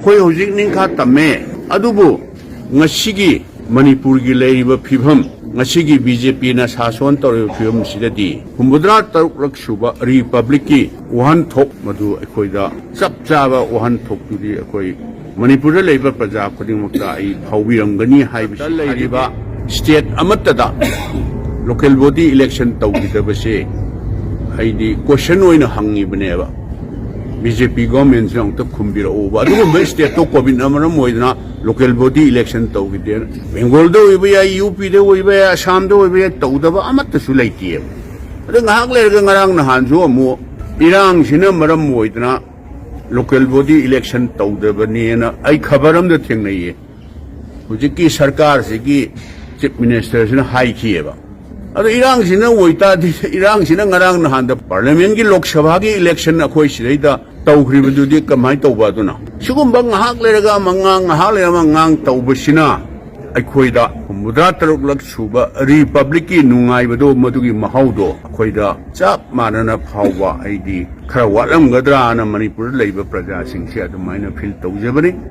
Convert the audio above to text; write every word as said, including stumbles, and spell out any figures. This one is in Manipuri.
ꯑꯩꯈꯣꯏ ꯍꯧꯖꯤꯛ ꯅꯤꯡꯈꯥ ꯇꯝꯃꯦ, ꯑꯗꯨꯕꯨ ꯉꯁꯤꯒꯤ ꯃꯅꯤꯄꯨꯔꯒꯤ ꯂꯩꯔꯤꯕ ꯐꯤꯕꯝ, ꯉꯁꯤꯒꯤ ꯕꯤ ꯖꯦ ꯄꯤꯅ ꯁꯥꯁꯣꯟ ꯇꯧꯔꯤꯕ ꯐꯤꯕꯝꯁꯤꯗꯗꯤ ꯍꯨꯝꯐꯨꯇꯔꯥ ꯇꯔꯨꯛꯂꯛ ꯁꯨꯕ ꯔꯤꯄꯕ꯭ꯂꯤꯛꯀꯤ ꯋꯥꯍꯟꯊꯣꯛ ꯃꯗꯨ ꯑꯩꯈꯣꯏꯗ ꯆꯞ ꯆꯥꯕ ꯋꯥꯍꯟꯊꯣꯛꯇꯨꯗꯤ ꯑꯩꯈꯣꯏ ꯃꯅꯤꯄꯨꯔꯗ ꯂꯩꯕ ꯄ꯭ꯔꯖꯥ ꯈꯨꯗꯤꯡꯃꯛꯇ ꯑꯩ ꯐꯥꯎꯕꯤꯔꯝꯒꯅꯤ ꯍꯥꯏꯕꯁꯤ ꯂꯩꯔꯤꯕ ꯁ꯭ꯇꯦꯠ ꯑꯃꯠꯇꯗ ꯂꯣꯀꯦꯜ ꯕꯣꯗꯤ ꯏꯂꯦꯛꯁꯟ ꯇꯧꯈꯤꯗꯕꯁꯦ ꯑꯩꯗꯤ ꯀꯣꯏꯁꯟ ꯑꯣꯏꯅ ꯍꯪꯉꯤꯕꯅꯦꯕ꯫ ꯕꯤ ꯖꯦ ꯄꯤ ꯒꯣꯔꯃꯦꯟꯁꯤꯅ ꯑꯃꯨꯛꯇ ꯈꯨꯝꯕꯤꯔꯛꯎꯕ꯫ ꯑꯗꯨꯒꯨꯝꯕ ꯁ꯭ꯇꯦꯠꯇꯣ ꯀꯣꯚꯤꯗꯅ ꯃꯔꯝ ꯑꯣꯏꯗꯅ ꯂꯣꯀꯦꯜ ꯕꯣꯗꯤ ꯏꯂꯦꯛꯁꯟ ꯇꯧꯈꯤꯗꯦ꯫ ꯕꯦꯡꯒꯣꯜꯗ ꯑꯣꯏꯕ ꯌꯥꯏ, ꯌꯨ ꯄꯤꯗ ꯑꯣꯏꯕ ꯌꯥꯏ, ꯑꯁꯥꯝꯗ ꯑꯣꯏꯕ ꯌꯥꯏ, ꯇꯧꯗꯕ ꯑꯃꯠꯇꯁꯨ ꯂꯩꯇꯦꯕ꯫ ꯑꯗ ꯉꯥꯏꯍꯥꯛ ꯂꯩꯔꯒ ꯉꯔꯥꯡ ꯅꯍꯥꯟꯁꯨ ꯑꯃꯨꯛ ꯏꯔꯥꯡꯁꯤꯅ ꯃꯔꯝ ꯑꯣꯏꯗꯅ ꯂꯣꯀꯦꯜ ꯕꯣꯗꯤ ꯏꯂꯦꯛꯁꯟ ꯇꯧꯗꯕꯅꯦꯅ ꯑꯩ ꯈꯕꯔ ꯑꯃꯗ ꯊꯦꯡꯅꯩꯌꯦ꯫ ꯍꯧꯖꯤꯛꯀꯤ ꯁꯔꯀꯥꯔꯁꯤꯒꯤ ꯆꯤꯐ ꯃꯤꯅꯤꯁꯇꯔꯁꯤꯅ ꯍꯥꯏꯈꯤꯑꯕ꯫ ꯑꯗꯣ ꯏꯔꯥꯡꯁꯤꯅ ꯑꯣꯏꯇꯥꯔꯗꯤ, ꯏꯔꯥꯡꯁꯤꯅ ꯉꯔꯥꯡ ꯅꯍꯥꯟꯗ ꯄꯥꯔꯂꯤꯌꯥꯃꯦꯟꯒꯤ ꯂꯣꯛ ꯁꯚꯥꯒꯤ ꯏꯂꯦꯛꯁꯟ ꯑꯩꯈꯣꯏ ꯁꯤꯗꯩꯗ ꯇꯧꯈ꯭ꯔꯤꯕꯗꯨꯗꯤ ꯀꯃꯥꯏꯅ ꯇꯧꯕ? ꯑꯗꯨꯅ ꯁꯤꯒꯨꯝꯕ ꯉꯥꯏꯍꯥꯛ ꯂꯩꯔꯒ ꯑꯃ ꯉꯥꯡ, ꯉꯥꯏꯍꯥꯛ ꯂꯩꯔꯒ ꯑꯃ ꯉꯥꯡ ꯇꯧꯕꯁꯤꯅ ꯑꯩꯈꯣꯏꯗ ꯍꯨꯝꯐꯨꯇꯔꯥ ꯇꯔꯨꯛꯂꯛ ꯁꯨꯕ ꯔꯤꯄꯕ꯭ꯂꯤꯛꯀꯤ ꯅꯨꯡꯉꯥꯏꯕꯗꯣ, ꯃꯗꯨꯒꯤ ꯃꯍꯥꯎꯗꯣ ꯑꯩꯈꯣꯏꯗ ꯆꯞ ꯃꯥꯟꯅꯅ ꯐꯥꯎꯕ ꯑꯩꯗꯤ ꯈꯔ ꯋꯥꯠꯂꯝꯒꯗ꯭ꯔꯥꯅ ꯃꯅꯤꯄꯨꯔꯗ ꯂꯩꯕ ꯄ꯭ꯔꯖꯥꯁꯤꯡꯁꯦ ꯑꯗꯨꯃꯥꯏꯅ ꯐꯤꯜ ꯇꯧꯖꯕꯅꯤ꯫